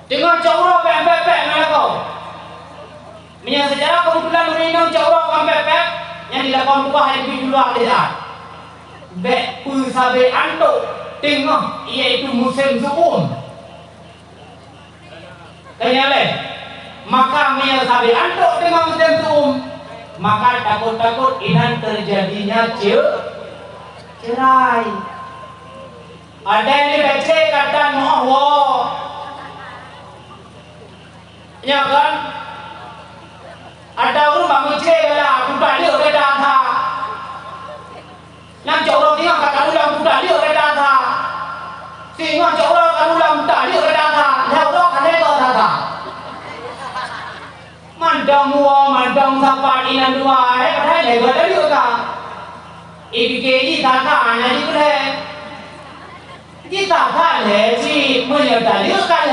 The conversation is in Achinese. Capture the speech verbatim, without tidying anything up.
Teungoh cok uroe pék-pék-pék ngon lakoe. Meunyoe seucara keubeutulan ureueng inong cok uroe pék-pék-pék, nyan dilakon tuha nyang juluak bid'ah. Bék peusabe antok teungoh, iaitu musém su'um. Tanya lé, maka meunyoe sabe antok teungoh musém su'um, maka takot-takot inan teujadinya ce-, cerai. Ada yang dikecek kata noh woe. Ya kan? Ada ureueng bak meucre gala, buta lé gata that. Nyang cok uroe teungoh ka kalulang buta lé gata that. Singoh cok uroe kalulang buta lé gata that. Lhèe uroe ka lhèe gata that. Mantong woe, mantong sapat inan dua, eh, padahai lhèe gata lé ka. Ipike jih that-that na jih lhèe. Jih that-that lhèe cit, meunyoe taleuek ka